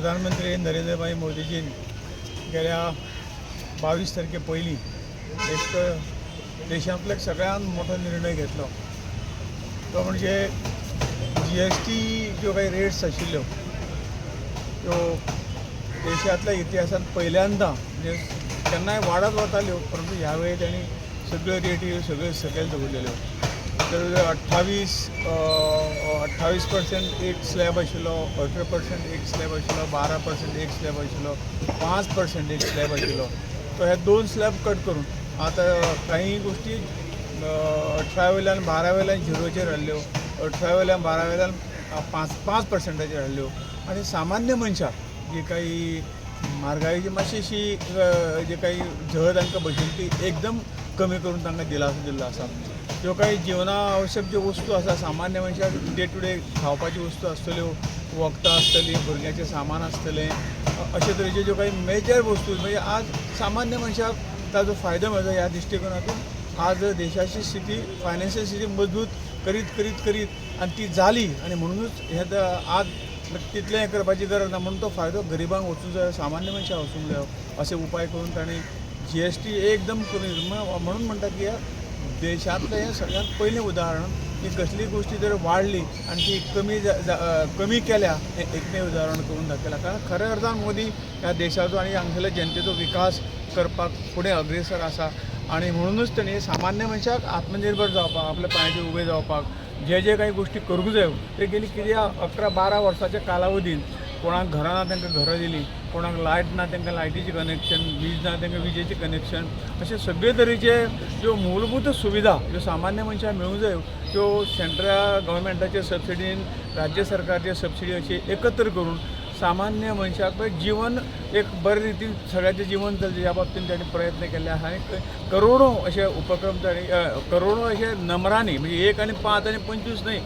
प्रधानमंत्री नरेंद्रभाई मोदीजीन गेल्या 22 तारखे पयलीं एक देशांतलो एक सगळ्यात मोठो निर्णय घेतलो, तो म्हणजे जीएसटी ज्यो काही रेट्स आशिल्ल्यो त्यो देशांतल्या इतिहासात पहिल्यांदा, म्हणजे केन्नाय वाडत वताल्यो, परंतु ह्या वेळी तांणी सगळ्यो रेटी सगळ्यो सकयल दवरलेल्यो. तर 28% एक स्लॅब आशिल्लो, 18% एक स्लॅब आशिल्लो, 12% एक स्लॅब आशिल्लो, 5% एक स्लॅब आशिल्लो. तो हे दोन स्लॅब कट करून आतां काही गोश्टी 18 वयल्यान 12 वयल्यान झिरोचेर हाडल्यो, 18 वयल्यान 12 वयल्यान 5 5 पर्संटाचेर हाडल्यो आनी सामान्य मनशाक जी काही म्हारगायेची मातशी जी काही झळ तांकां बशिल्ली ती एकदम कमी करून तांकां दिलासो दिल्लो आसा. ज्यो काही जिवना आवश्यक ज्यो वस्तू आसा, सामान्य मनशाक डे टू डे खावपाच्यो वस्तू आसतल्यो, वखदां आसतलीं, भुरग्यांचें सामान आसतलें, अशे तरेच्यो ज्यो काही मेजर वस्तू, म्हणजे आज सामान्य मनशाक ताजो फायदो मेळचो ह्या दृश्टिकोनातून आज देशाची स्थिती, फायनान्शियल स्थिती मजबूत करीत करीत करीत आनी ती जाली. आनी म्हणुनूच हे आज तितलें हें करपाची गरज ना, म्हणून तो फायदो गरिबांक वचूंक जाय, सामान्य मनशाक वचूंक जायो अशे उपाय करून ताणें जीएसटी एकदम कमी. म्हणून म्हणटा की ह्या देशांतलें हें सगळ्यांत पयलें उदाहरण की कसलीय गोश्टी जर वाडली आनी ती कमी केल्या, हें एकमेव उदाहरण करून दाखयलां. कारण खऱ्या अर्थान मोदी ह्या देशाचो आनी हांगसरल्या जनतेचो विकास करपाक फुडें अग्रेसर आसा आनी म्हणुनूच तेणी सामान्य मनशाक आत्मनिर्भर जावपाक, आपल्या पांयाचेर उबें जावपाक जे जे काही गोश्टी करूंक जायो ते गेली कितें 11-12 वर्साच्या कालावधीन, कोणाक घरां ना तांकां घरां दिलीं, कोणाक लायट ना तांकां लायटीचें कनेक्शन, वीज ना तांकां विजेचें कनेक्शन, अशे सगळे तरेचे ज्यो मूलभूत सुविधा ज्यो सामान्य मनशाक मेळूंक जायो त्यो सेंट्रल गव्हर्मेंटाचे सबसिडीन, राज्य सरकारचे सबसिडी अशी एकत्र करून सामान्य मनशाक पळय जिवन एक बरे रितीन सगळ्यांचें जिवन चलचें ह्या बाबतीन ताणें प्रयत्न केल्ले आहा. आनी करोडो अशे उपक्रम ताणें, करोडो अशे नंबरांनी, म्हणजे 1 आनी 5 आनी 25 न्हय,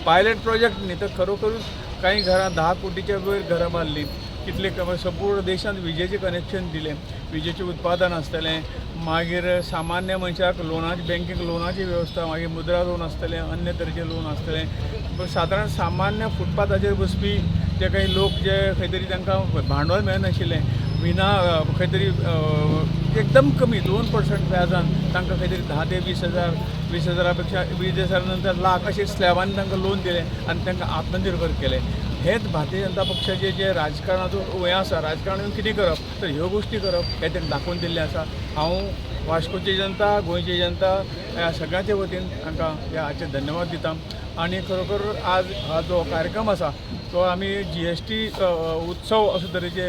पायलट प्रोजेक्ट न्ही, तर खरोखरूच कांय घरां 10 कोटीच्या वयर घरां बांदलीं, कितले संपूर्ण देशांत विजेचें कनेक्शन दिलें, विजेचें उत्पादन आसतलें, मागीर सामान्य मनशाक लोनाची, बँकेक लोनाची वेवस्था, मागीर मुद्रा लोन आसतलें, अन्य तरेचें लोन आसतलें. सादारण सामान्य फुटपाथाचेर बसपी जे काही लोक, जे खंय तरी तांकां भांडवल मेळनाशिल्लें, विना खंय तरी एकदम कमी 2% व्याजान तांकां खंय तरी 10 ते 20 हजार, 20 हजारा पेक्षा 20 हजार नंतर लाख अशे स्लॅबांनी तांकां लोन दिलें आनी तांकां आत्मनिर्भर केलें. हेच भारतीय जनता पक्षाचें जें राजकारणाचो हें आसा. राजकारण कितें करप तर ह्यो गोश्टी करप हें ताणें दाखोवन दिल्लें आसा. हांव वास्कोची जनता, गोंयची जनता ह्या सगळ्यांच्या वतीन तांकां ह्या हाचे धन्यवाद दिता. आनी खरोखर आज हा जो कार्यक्रम आसा तो आमी जीएसटी उत्सव अशे तरेचे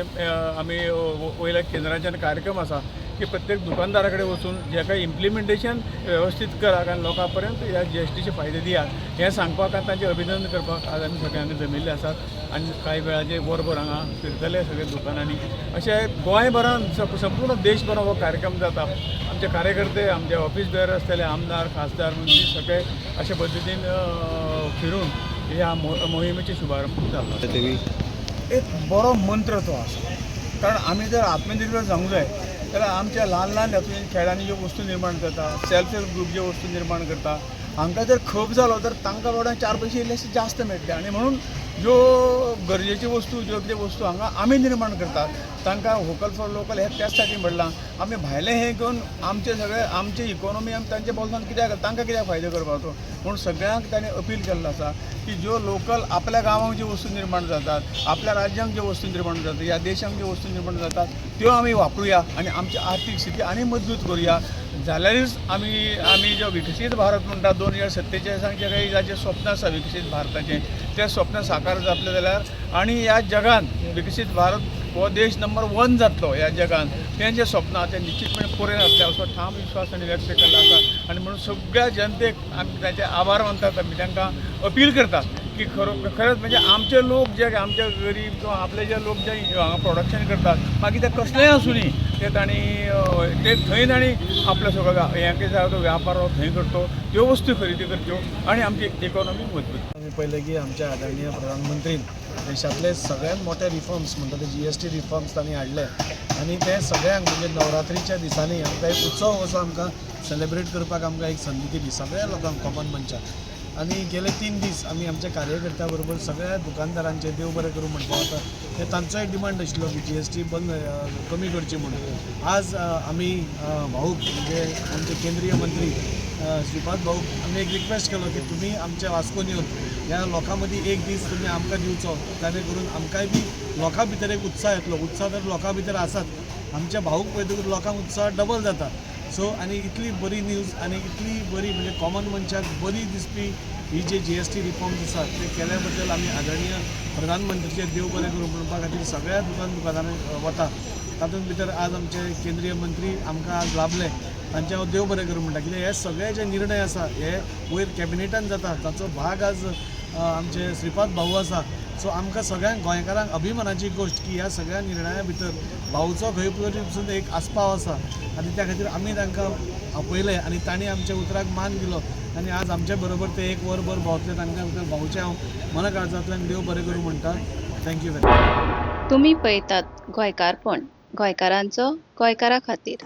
आमी वयल्या केंद्राच्यान कार्यक्रम आसा की प्रत्येक दुकानदारा कडेन वचून जे काही इम्प्लिमेंटेशन वेवस्थीत करा आनी लोकां पर्यंत ह्या जीएसटीचे फायदे दियात हें सांगपाक आनी तांचें अभिनंदन करपाक आज आमी सगळे हांगा जमिल्ले आसात. आनी कांय वेळाचेर वरभर हांगा फिरतले सगळे दुकानांनी. अशें गोंयभरान, संपूर्ण देशभरान हो कार्यक्रम जाता. आमचे कार्यकर्ते, आमचे ऑफिस बेअर आसतले, आमदार, खासदार, मंत्री सगळे अशे पद्दतीन फिरून ह्या मोहिमेचे शुभारंभ जाता. तेमी एक बरो मंत्र तो आसा, कारण आमी जर आत्मनिर्भर जावंक जाय जाल्यार आमच्या ल्हान ल्हान हातूंत खेळांनी ज्यो वस्तू निर्माण करता, सेल्फ हेल्प ग्रूप ज्यो वस्तू निर्माण करता, हांकां जर खप जालो तर तांकां बाबड्यांक चार पयशे इल्लेशे जास्त मेळटले. आनी म्हणून ज्यो गरजेच्यो वस्तू, ज्यो कितें वस्तू हांगा आमी निर्माण करतात, तांकां व्होकल फॉर लोकल हें त्याच साठी म्हणलां. आमी भायलें हें घेवन आमचे सगळे आमचे इकॉनॉमी आमी तांच्या बोल्सान कित्याक, तांकां कित्याक फायदो करपाचो? म्हूण सगळ्यांक ताणें अपील केल्लो आसा की ज्यो लोकल आपल्या गांवांक ज्यो वस्तू निर्माण जातात, आपल्या राज्यांक ज्यो वस्तू निर्माण जातात, ह्या देशांक ज्यो वस्तू निर्माण जातात त्यो आमी वापरुया आनी आमची आर्थीक स्थिती आनी मजबूत करुया. जाल्यारूच आमी आमी जो विकसीत भारत म्हणटा, 2047 जे काही जाचें स्वप्न आसा विकसीत भारताचें, तें स्वप्न साकार जातलें जाल्यार आनी ह्या जगान विकसीत भारत हो देश नंबर वन जातलो ह्या जगान, तें जें स्वप्न आहा तें निश्चितपणे पुरें जातलें असो ठाम विश्वास ताणें व्यक्त केल्लो आसा. आनी म्हणून सगळ्या जनतेक आमी तांचे आभार मानतात. आमी तांकां अपील करतात की खरेंच म्हणजे आमचे लोक जे आमचे गरीब किंवा आपले जे लोक जे हांगा प्रोडक्शन करतात, मागीर ते कसलेय आसूं, ते तांणी ते थंय तांणी आपलो सगळो हें कितें जाता तो व्यापार हो थंय करचो, त्यो वस्तू खरेदी करच्यो आनी आमची इकॉनॉमी मजबूत. आमी पळयलें की आमच्या आदरणीय प्रधानमंत्रीन देशांतले सगळ्यात मोठे रिफॉर्म्स म्हणटा ते जीएसटी रिफॉर्म्स तांणी हाडले आनी ते सगळ्यांक, म्हणजे नवरात्रीच्या दिसांनी आमकां एक उत्सव असो आमकां सेलिब्रेट करपाक आमकां एक संदी दिली सगळ्या लोकांक, कॉमन मनशाक. आनी गेले 3 दीस आमी आमच्या कार्यकर्त्या बरोबर सगळ्या दुकानदारांचे देव बरें करूं म्हणपा वता. हे तांचोय डिमांड आशिल्लो की जीएसटी बंद कमी करची म्हणून. आज आमी भाऊक म्हणजे आमचे केंद्रीय मंत्री श्रीपाद भाऊक आमी एक रिक्वेस्ट केलो की तुमी आमच्या वास्कोन येवन ह्या लोकां मदीं एक दीस तुमी आमकां दिवचो, जाणे करून आमकांय बी लोकां भितर एक उत्साह येतलो. उत्साह तर लोकां भितर आसाच, आमच्या भाऊक पळयतकूच लोकांक उत्साह डबल जाता. सो आनी इतली बरी न्यूज आनी इतली बरी म्हणजे कॉमन मनशाक बरी दिसपी ही जे जीएसटी रिफॉर्म्स आसा ते केल्या बद्दल आमी आदरणीय प्रधानमंत्रीचे देव बरें करूं म्हणपा खातीर सगळ्या दुकान दुकानांनी वता. तातूंत भितर आज आमचे केंद्रीय मंत्री आमकां आज लाभले, तांचे हांव देव बरें करूं म्हणटा. कित्याक हे सगळे जे निर्णय आसा हे वयर कॅबिनेटान जाता, ताचो भाग आज आमचे श्रीपाद भाऊ आसा. सो आमकां सगळ्यांक गोंयकारांक अभिमानाची गोश्ट की ह्या सगळ्या निर्णया भितर भाऊचो खंय तरी पसून एक आस्पाव आसा आनी त्या खातीर आमी तांकां आपयले आनी तांणी आमच्या उतराक मान दिलो आनी आज आमच्या बरोबर ते एक वरभर भोंवतले. तांकां भितर भाऊचें हांव मना काळजांतल्यान देव बरें करूं म्हणटा. Thank you very much. तुमी पळयतात गोंयकारपण, गोंयकारांचो गोंयकारा खातीर.